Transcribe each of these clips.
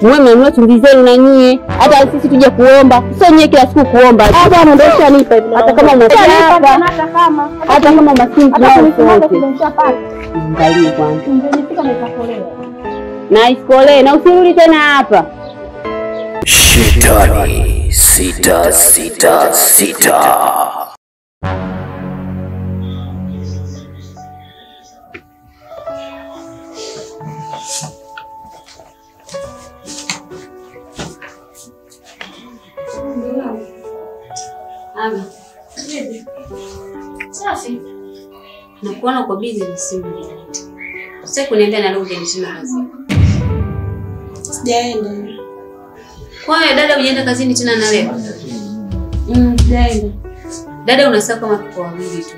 Mwe mmenunua chumvi zenu na nyie. Hata sisi tuje kuomba. Sio nyie kila siku kuomba. Ah bwana ndio ushanipa hivi. Hata kama umaskini hata kama umaskini tunao. Angalia kwanza. Ndio nikakolewa. Na isikolee na usirudi tena hapa. Shetani 666. Abi. Safi. Nakuona uko busy na simu. Sasa kuniambia na leo hujanishinda kazini. Sijaenda. Kwa hiyo dada hujaenda kazini tena na wewe? Sijaenda. Dada unasema kama tuko wawili tu.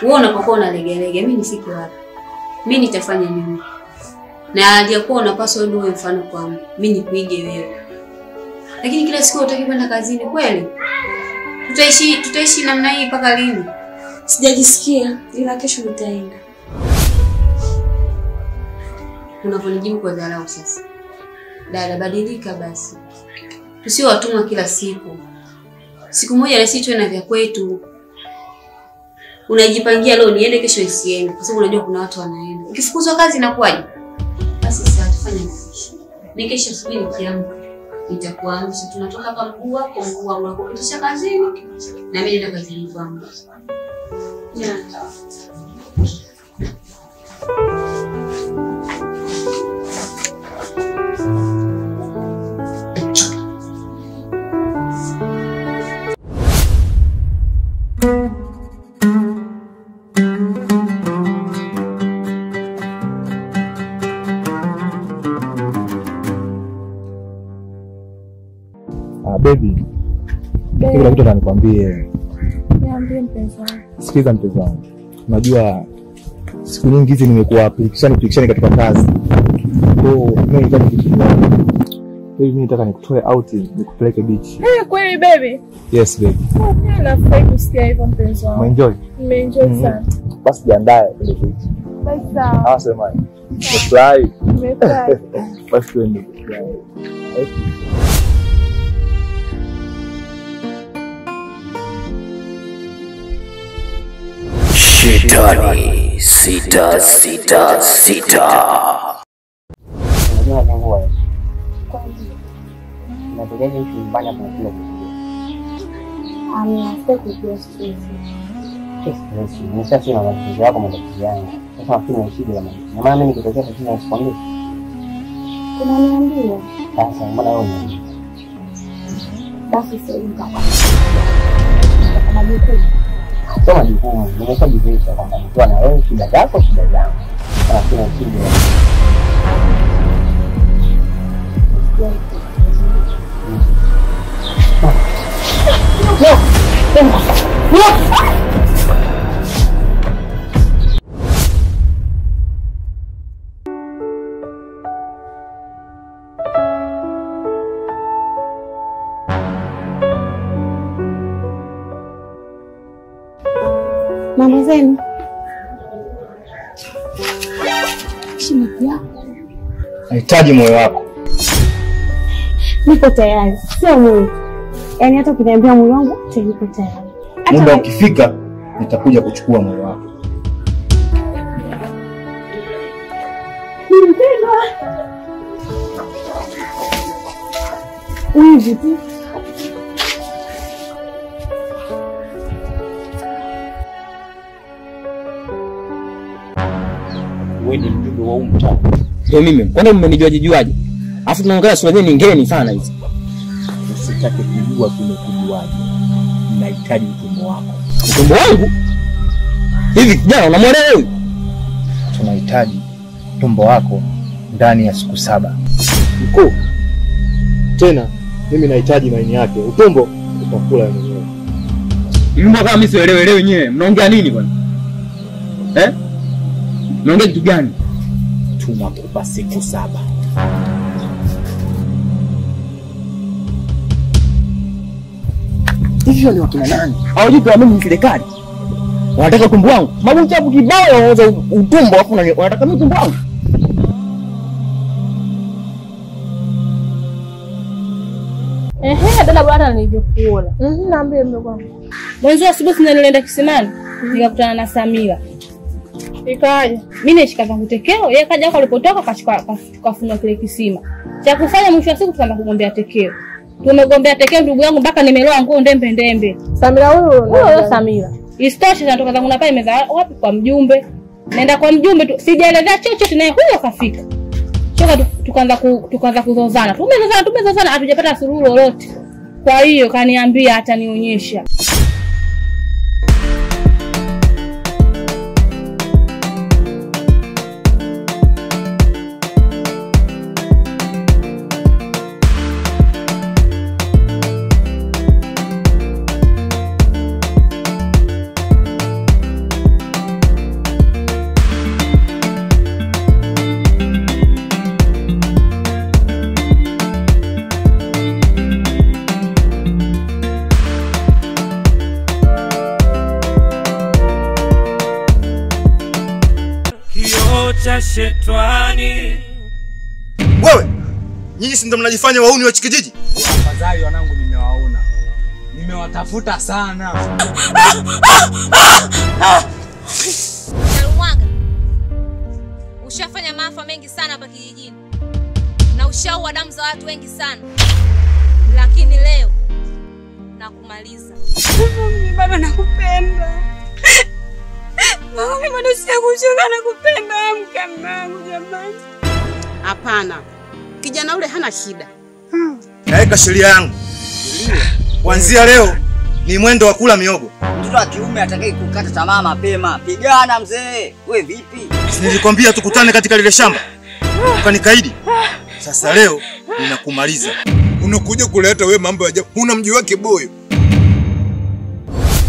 Wewe unapokuwa unalegelega, mimi nifike wapi? Mimi nitafanya nini? Na aliyakuwa unapaswa wewe uwe mfano kwangu. Mimi nikuige wewe. Lakini kila siku hutaki kwenda kazini kweli? Tutaishi namna hii mpaka lini? Sijajisikia ila kesho nitaenda. Unavonijibu kwa dharau sasa. Dada badilika basi. Tusiwe watumwa kila siku. Siku moja na sisi tuwe na vya kwetu. Unajipangia leo niende kesho isiende kwa sababu unajua kuna watu wanaenda. Ukifukuzwa kazi inakuwaje? Basi sasa tufanye nini? Ni kesho asubuhi nikiamka nitakuamsha. Tunatoka hapa mguu wako mguu wangu nakupitisha kazini na mimi nenda kazini kwangu. Yeah. Baby, kila kitu nataka. Niambie mpenzi wangu. Sikiza mpenzi wangu. Unajua siku nyingi hizi nimekuwa application katika kazi. Kwa hiyo mimi nahitaji kitu kimoja. Baby, mimi nataka nikutoe out nikupeleke beach. Eh, kweli baby? Yes baby. Mimi nafurahi kusikia hivyo mpenzi wangu. Umeenjoy? Nimeenjoy sana. Basi jiandae kwenda beach. Basi sawa. Ah, sema. Nimefurahi. Nimefurahi. Basi twende. Shetani 666. Unajua zangu kwa nini? Unatokaje nyumbani hapo kila kitu? Amna sasa kujua sisi. Sisi ni sasa na matatizo yako matatizo yangu. Sasa nafikiri ni shida ya maisha. Na maana mimi nikitokea tatizo nisikwambie. Unaniambia? Sasa mbona wewe unaniambia? Basi sasa nitakwambia. Majukumu. Sio majukumu, nimeshajizoesha kwamba nikiwa na wewe shida zako shida zangu. Sasa shida. Mambo zenu. Shemeji yako. Nahitaji moyo wako. Niko tayari. Sio moyo. Yaani hata ukiniambia moyo wangu, niko tayari. Muda ukifika nitakuja kuchukua moyo wako. Nilipendwa. Wewe tu. Wewe ni mjumbe wa huu mtaa. Ndio mimi. Kwani mmenijuaje juaje? Alafu tunaongelea sura yenu ni ngeni sana hizi. Usitake kujua tumekujuaje. Nahitaji utumbo wako. Utumbo wangu? Hivi kijana unamwelewa huyu? Tunahitaji utumbo wako ndani ya siku 7. Mkuu. Tena mimi nahitaji maini yake. Utumbo utakula mwenyewe. Mimi kama mimi sielewi elewi nyewe. Mnaongea nini bwana? Eh? Mnaongea kitu gani? Tunakupa siku 7. Hivyo ni wakina nani? Hawajui kwa mimi ni serikali. Wanataka utumbo wangu. Mabucha hapo kibao wanauza utumbo alafu wanataka mimi utumbo wangu. Ehe, dada bwana nilivyokuona. Naambie mdogo wangu. Mwanzo asubuhi nilienda kisimani, nikakutana na Samira. Ikaje? Mimi nishika zangu tekeo, yeye kaja huko alipotoka kashika kafunua kile kisima. Cha kufanya mwisho wa siku tukaanza kugombea tekeo. Tumegombea tekeo ndugu yangu mpaka nimeloa nguo ndembe ndembe. Samira huyo huyo Samira. Isitoshe natoka zangu na pale meza wapi kwa mjumbe. Naenda kwa mjumbe tu, sijaelezea chochote naye huyo kafika. Choka tukaanza kuzozana. Tumezozana hatujapata suluhu lolote. Kwa hiyo kaniambia atanionyesha. Shetani. Wewe, nyinyi si ndio mnajifanya wauni wa kijiji? Afadhali wanangu nimewaona. Nimewatafuta sana. Narumwaga. Ushafanya maafa mengi sana hapa kijijini. Na ushaua damu za watu wengi sana. Lakini leo nakumaliza. Mimi bado nakupenda. Mama mimi bado sijakuchoka na kupenda mke wangu jamani. Hapana. Kijana ule hana shida. Naweka sheria yangu. Kuanzia leo ni mwendo wa kula miogo. Mtoto wa kiume atakaye kukata tamaa mapema. Pigana mzee. We vipi? Nilikwambia tukutane katika lile shamba. Ukanikaidi. Sasa leo ninakumaliza. Unakuja kuleta we mambo ya ajabu. Huna mji wake boyo.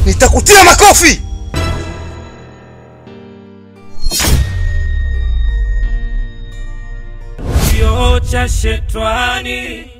Nitakutia makofi. Cha shetani.